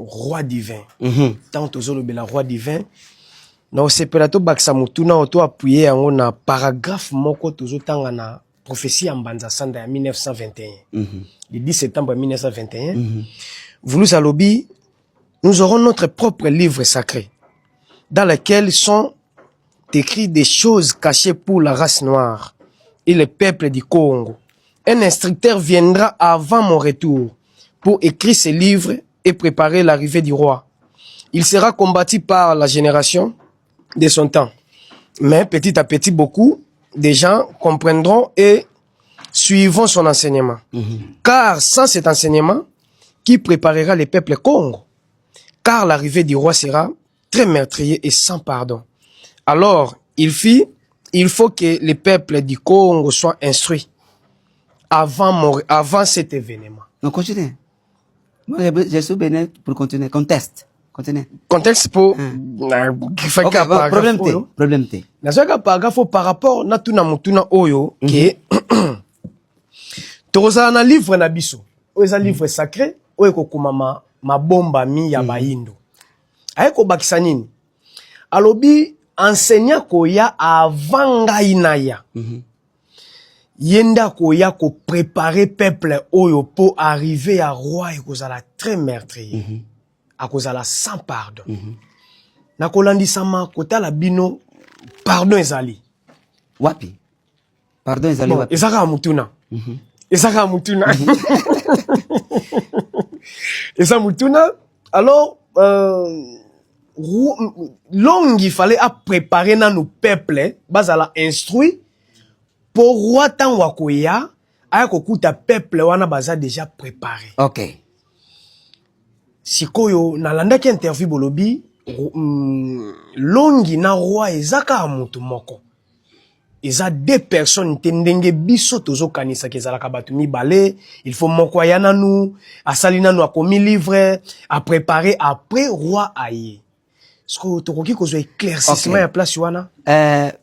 Roi divin. Ntango tozolobela roi divin, na osepela tobakisa motuna oyo, to appuyer yango na paragraphe moko tozotanga na prophétie ya Mbanza Sanda ya 1921, le 10 septembre 1921. Vuluzi alobi: "Nous aurons notre propre livre sacré dans lequel sont écrites des choses cachées pour la race noire et le peuple du Congo. Un instructeur viendra avant mon retour pour écrire ce livre et préparer l'arrivée du roi. Il sera combattu par la génération de son temps. Mais petit à petit, beaucoup de gens comprendront et suivront son enseignement. Car sans cet enseignement, qui préparera le peuple Congo? Car l'arrivée du roi sera très meurtrier et sans pardon. Alors, il faut que le peuple du Congo soit instruit avant cet événement." Non, continue. Moi, je suis béni pour continuer. Contexte. Continue. Contexte pour Ok, bon, problème te. Problème te. Nazwaka paragraphe oyo par rapport na tuna motuna oyo ke tokozala na livre na biso oyo eza livre sacré oyo ekokomama mabombami ya bayindo. Aye kobakisa nini? Alobi enseignant koya avant ngai naya, ye nde akoya kopréparer peuple oyo mpo arrivée ya roi ekozala très meurtrier, akozala sans pardon. Na kolandisama kotala bino, pardon ezali Wapi? Pardon ezali Bon, wapi? Eza kaka mutuna, eza kaka mutuna, eza mutuna. Alors Longi fallait apréparer nanu peuple bazala instruit mpo roi ntango akoya aya kokuta peuple wana baza déjà préparé. Sikoyo nalandaki interview, bolobi Longi na roi eza kaka motu moko, eza deux personnes te ndenge biso tozokanisaka ezalaka bato mibale. Il faut moko aya nanu, asali nanu, akomi livre, apréparé, après roi aye. Sikoyo tokoki kozwa éclaircissement ya place wana?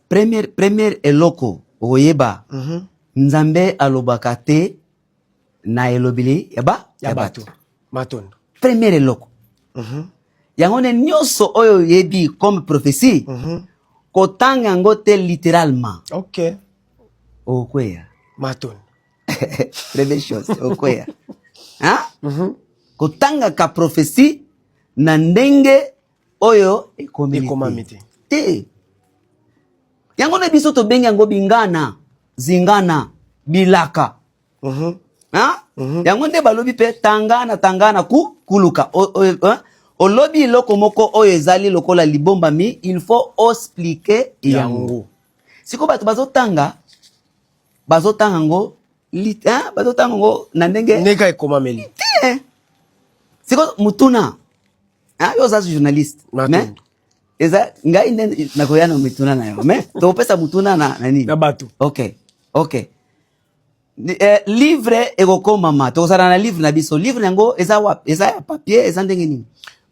Première eloko okoyeba, Nzambe alobaka te na elobeli ya ba ya bato. Matondo. Première eloko, yango nde nyonso oyo oyebi comme prophétie, kotanga yango te littéralement, okweya. Matondo. Première chose, okweya. Hein? Kotangaka prophétie na ndenge oyo ekomeli Ekomami te. Te. Yango nde biso tobengi yango bingana zingana bilaka. Hein? Yango nde balobi mpe tangana tangana ku kuluka hein? Olobi eloko moko oyo ezali lokola libombami, il faut expliquer yango. Yango. Sikoyo bato bazotanga yango hein? Bazotanga yango na ndenge ndenge ekomameli te. Sikoyo mutuna, hein? Yo oza journaliste, Matondo. mais eza ngai nde nakoya na mituna na yo, mais tokopesa mutuna na nini? Na bato. Ok. Livre ekokomama, tokozala na livre na biso. Livre yango eza wapi? Eza ya papier? Eza ndenge nini?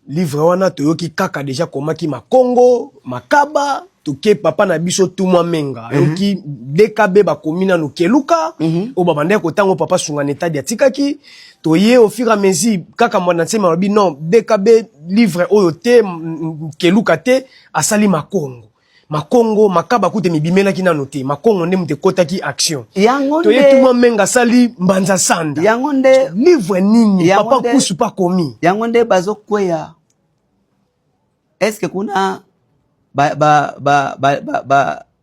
Livre wana toyoki kaka déjà komaki Makongo Makaba, toke papa na biso Tumwa Menga ayoki DKB, bakomi nanu Keluka oyo babandaki kotanga papa Sunga na etadi atikaki. Toye au fur et à mesure kaka Mwana Nsemi alobi non, DKB livre oyo te, Keluka te, asali Makongo. Makongo Makaba kute mibimelaki nano te, Makongo nde moto ekotaki action. Yango Toye nde Tumwa Menga asali Mbanza Sanda. Yango nde Livre nini? Yango Papa nde Kusu pa komi. Yango nde bazokweya. Est-ce kuna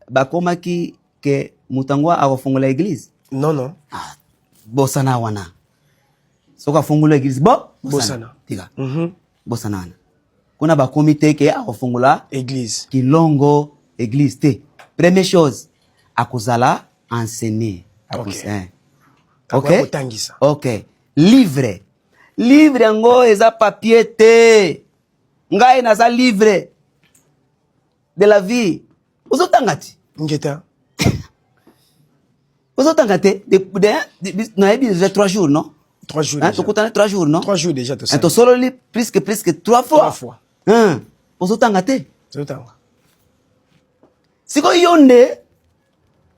bakomaki ke moto yango akofongola église? Non. Ah, bosana wana. Soki afongola église, bo Bosana. Tika. Bosana wana. Kuna bakomi te ke akofongola église. Kilongo église te. Première chose, akozala enseigner. Hein. Akoya Ok. kotangisa. Ok, livre yango eza papier te. Ngai naza livre de la vie, ozotanga ti. Ngeta. Ozotanga te. Nayebi déjà 3 jours, non? 3 jours Hein, déjà. tokutana 3 jours, non? 3 jours déjà. Hein, Tosali tosololi plus que trois fois. Trois fois. Hein, ozotanga te. Tozotanga. Sikoyo yo nde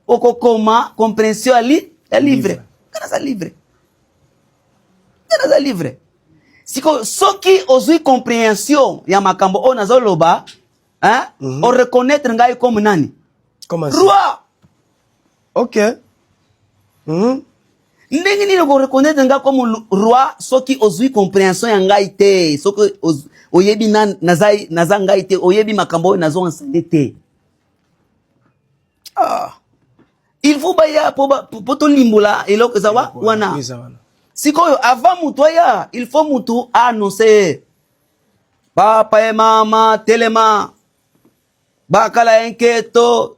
okokoma compréhension ya livre. Livre. Nga naza livre, nga naza livre. Sikoyo soki ozwi comprehension ya makambo oyo nazoloba, hein? Oreconnaître ngai comme nani? Comment ça? Roi. Ok. Ndenge nini okoreconnaître ngai comme roi soki ozwi comprehension ya ngai te, soki oyebi naza ngai te, oyebi makambo oyo nazo enseigner te? Ah. Il faut baya po tolimbola eloko eza wana. Eza wana. Sikoyo avant mutu aya, il faut mutu annonce: papa e mama telema, bakala enketo,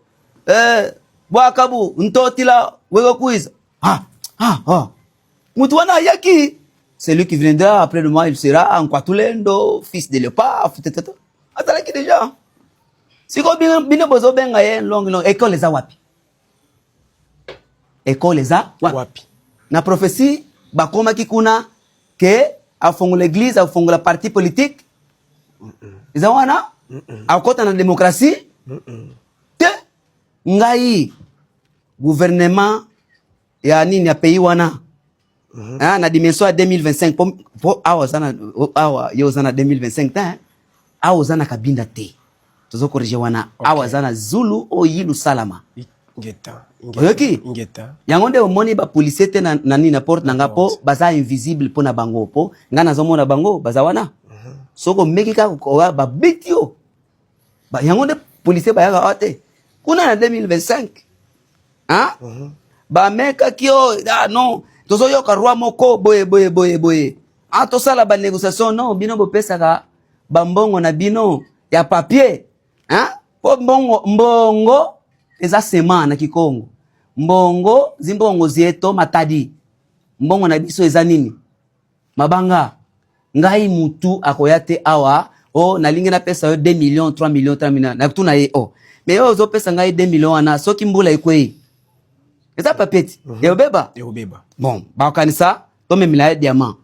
bwakabu ntotila weko kuiza. Ah, ah, ah. Mutu wana ayaki: celui qui viendra après de moi, il sera Nkwatulendo, fils de Lepa. Azalaki déjà. Sikoyo bino bozobenga ye longue longue. École eza wapi? École eza wapi? Wapi? Na prophétie bakomaki kuna ke afongola église, afongola parti politique, eza wana? Akota na démocratie te. Ngai gouvernement ya nini ya pays wana, ah, na dimension ya 2025, po awa oza na, awa yo oza na 2025 te, hein? Awa oza na Kabinda te, tozocorriger wana. Awa aza na Zulu oyo yilu salama. Ingeta. Oyoki? Ingeta. Yango nde omoni bapolicier te na nini, na porte na nga, mpo baza invisible mpo na bango, mpo nga nazomona bango baza wana. Soki omeki kaka oya, babeti yo. Yango nde policier bayaka awa te. Kuna na 2025, hein? Bamekaki yo: ah, non, tozoyoka roi moko boye boye boye boye, ah, tosala banégociation. Non, bino bopesaka bambongo na bino ya papier, hein? Po mbongo, mbongo eza sema na Kikongo. Mbongo zimbongo zieto matadi, mbongo na biso eza nini? Mabanga. Ngai mutu akoya te awa o nalingi napesa yo 2 millions, 3 millions, 3 millions. Natuna ye: o mais oyo ozopesa ngai 2 millions wana, soki mbula ekwei, eza papier ti, eyobeba. Ekobeba. Bon, bakokanisa tomemela ye diamant.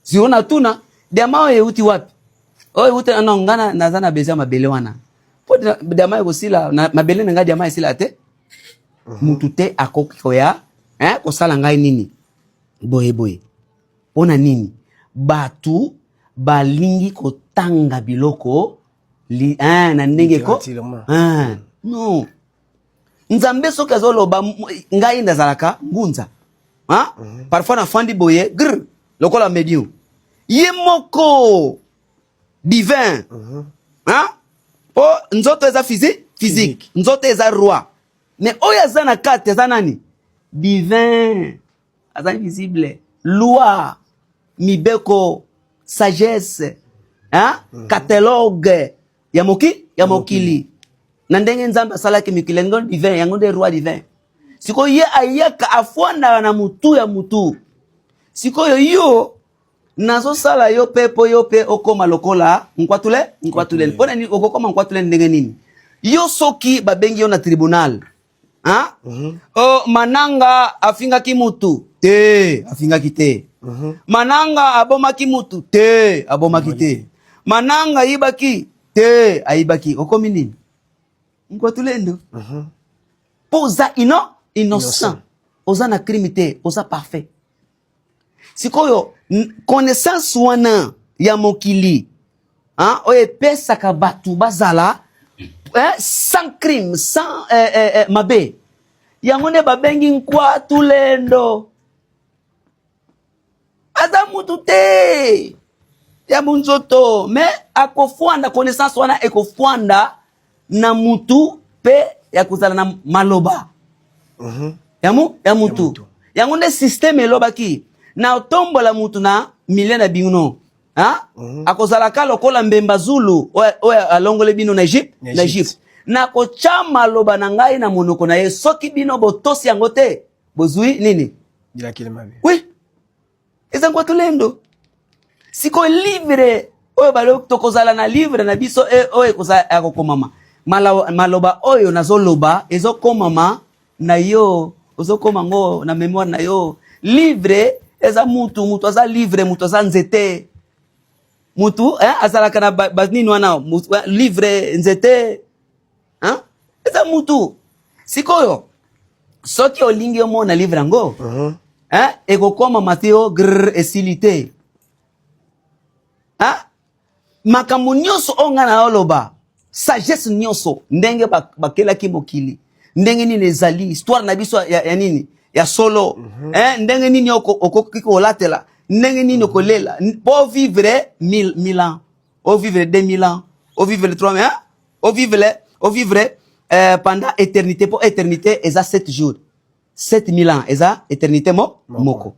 Siko natuna: diamant oyo euti wapi? Oyo euti non, nga naza na besoin ya mabele wana, po diamant ekosila na mabele na ngai, diamant esila te. Mutu te akoki koya, hein, kosala ngai nini boye boye. Mpo na nini bato balingi kotanga biloko li, hein, na ndenge ko Littéralement. Hein, non, Nzambe soki azoloba, ngai nazalaka ngunza, hein? Parfois nafandi boye gr lokola médium, ye moko divin, hein? Po nzoto eza physique, physique. Nzoto eza roi, mais oyo aza na kati aza nani? Divin, aza invisible. Loi, mibeko, sagesse, hein? Catalogue ya moki ya mokili na ndenge Nzambe asalaki mikili, yango divin, yango nde roi divin. Sikoyo ye ayaka, afwandaka na mutu ya mutu. Sikoyo yo nazosala yo mpe mpo yo mpe okóma lokola nkwatule, nkwatule. Mpo na nini okokóma nkwatule? Ndenge nini yo soki babengi yo na tribunal, hein? Oh, Mananga afingaki mutu te, afingaki te. Mananga abomaki mutu te, abomaki te. Mananga ayibaki te, ayibaki. Okomi nini? Nkwatulendo, mpo oza innocent. Innocent. Oza na crime te, oza parfait. Sikoyo connaissance wana ya mokili, hein, oyo epesaka bato bazala, hein, sans crime, sans mabe, yango nde babengi nkwatulendo. Aza mutu te ya monzoto, mais akofwanda, connaissance wana ekofwanda na mutu mpe ya kozala na maloba ya mutu. Mutu. Yango nde système elobaki na otombola mutu na milieu na bino, ha? Akozalaka lokola mbemba zulu oyo alongoli bino na Egypte. Na Na Egypte. Egypte. Nakotya maloba na ngai na monoko na ye. Soki bino botosi yango te, bozwi nini? Bilakeli mabe. Oui, eza nkwatulendo. Sikoyo livre oyo balobi tokozala na livre na biso oyo ekozala ya kokomama maloba oyo nazoloba, ezokomama na yo, ozokoma ngo na mémoire na yo. Livre eza mutu, mutu aza livre, mutu aza nzete, mutu, eh, azalaka na banini wana, mutu, eh, livre, nzete, hein? Eza mutu. Sikoyo soki olingi omona livre yango, hein, ekokomama te o grr, esili te. Hein? Makambo nyonso oyo ngai naoloba, sagesse nyonso, ndenge bakelaki mokili, ndenge nini ezali histoire na biso ya nini ya solo, eh, ndenge nini okoki kolatela, ndenge nini okolela po vivre 1000 ans, ovivre 2000 ans, ovivre 3000, hein? Ovivre pendant éternité, po éternité eza 7 jours, 7000 ans eza éternité Moko. Moko.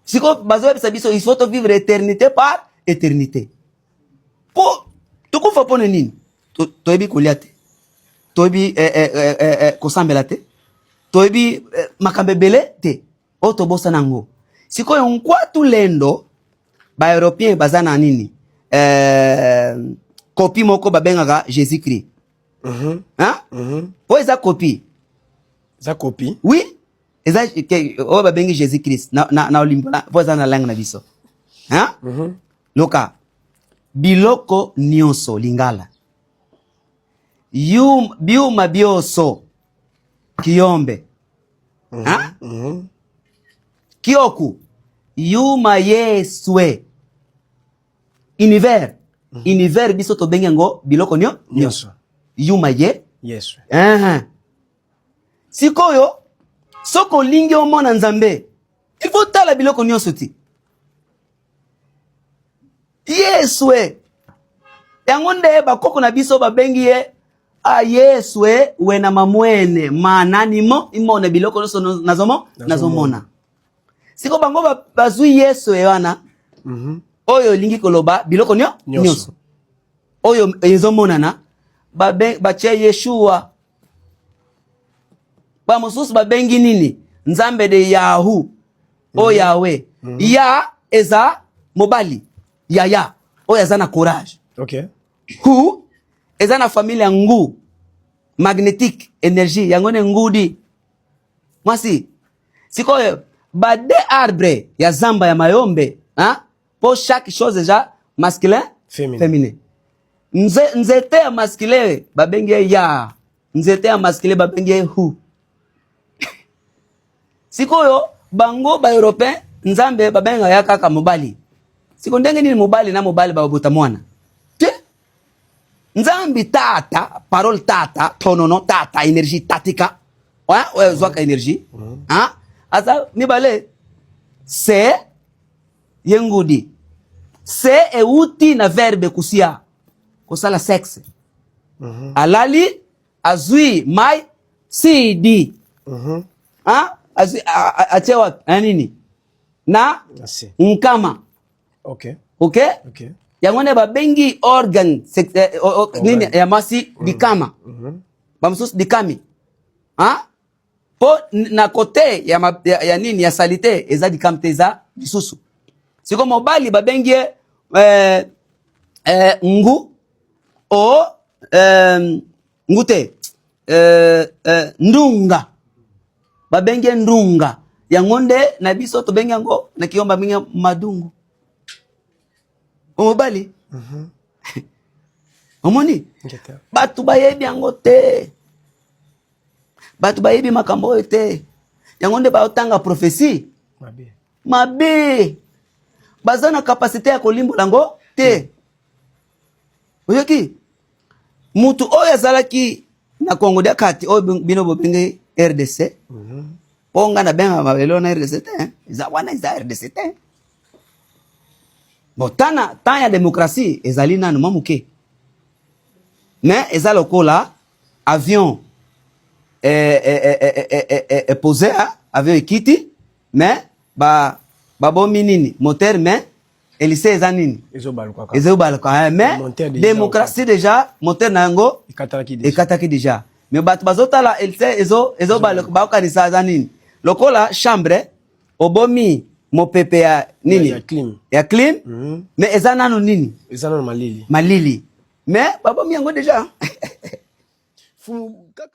Sikoyo bazoyebisa biso il faut tovivre éternité par éternité. Po tokufa mpona nini? Toyebi kolia te, toyebi kosambela te, toyebi makambo ebele te oyo tobosana yango. Sikoyo nkwatu lendo, baeuropéen baza na nini, copie moko babengaka Jésus Christ. Hein? Oyo eza copie. Eza copie. Oui, eza oyo babengi Jésus Christ na olimbola po eza na langue na biso, hein? Loka biloko nyonso lingala, biuma bioso kiyombe, hein? Kioku yuma yeswe univers. Univers biso tobengi yango biloko nyonso. Nyonso. Yuma ye Yesu. Sikoyo soki olingi omona Nzambe, il faut tala biloko nyonso ti Yesu e. Yango nde bakoko na biso babengi ye a Yesu e wena mamwene mananimo imona biloko nyonso nazomo nazomona. Sikoyo bango bazwi Yesu e wana, oyo olingi koloba biloko Nyonso. Nyonso oyo ezomonana, batie Yeshua. Bamosusu babengi nini? Nzambe de Yahu oyo Yawe. Ya eza mobali, yaya oyo aza na courage. Hu eza na famille ya ngu, magnétique énergie, yango nde ngudi mwasi. Sikoyo bade arbre ya zamba ya mayombe, hein? Po chaque chose eza masculin, féminin. Féminin. Nzete ya masculin babengi ye ya, nzete ya masculin babengi ye hu. Sikoyo bango baeuropéen, Nzambe babenga ya kaka mobali. Siko ndenge nini mobali na mobali babota mwana te? Nzambe tata, parole tata, tonono tata, énergie tatika oyo ezwaka énergie, hein? Aza mibale se ye ngudi se euti na verbe kusia, kosala sexe. Alali, azwi mai cd. Hein? Azwi atie wapi na nini na Merci. nkama. Ok. Yango nde babengi organe nini ya mwasi, dikama. Bamosusu dikami, hein? Po na kote ya nini ya saleté eza dikami te, eza lisusu. Siko mobali babengi ye ngu o ngu te, ndunga, babengi ye ndunga. Yango nde na biso tobengi yango na kiyomba, babengi yango madungu, mobali. Omoni? Ngeta. Bato bayebi yango te, bato bayebi makambo oyo te. Yango nde baotanga prophétie Mabe. Mabe, baza na capacité ya kolimbola yango te. Oyoki mutu oyo azalaki na Congo dia kati, oyo bino bobenge RDC, mpo nga nabengaka mabele wana RDC te, hein. Eza wana, eza RDC te. Bon, tana temps ya démocratie ezali nanu mwa moke, mais eza lokola avion posé, hein? Avion ekiti, mais babomi nini, moteur, mais hélice eza nini? Ezobalukaka. Ezobaluka, mais moteur déjà. Démocratie déjà, moteur na yango ekatalaki déjà. Ekataki déjà, mais bato bazotala hélice ezobaluka, baokanisa aza nini, lokola chambre obomi mopepe ya nini? Ya clim. Ya clim. Mais eza nanu nini? Eza nano malili. Malili, mais babomi yango déjà. Fumu kaka.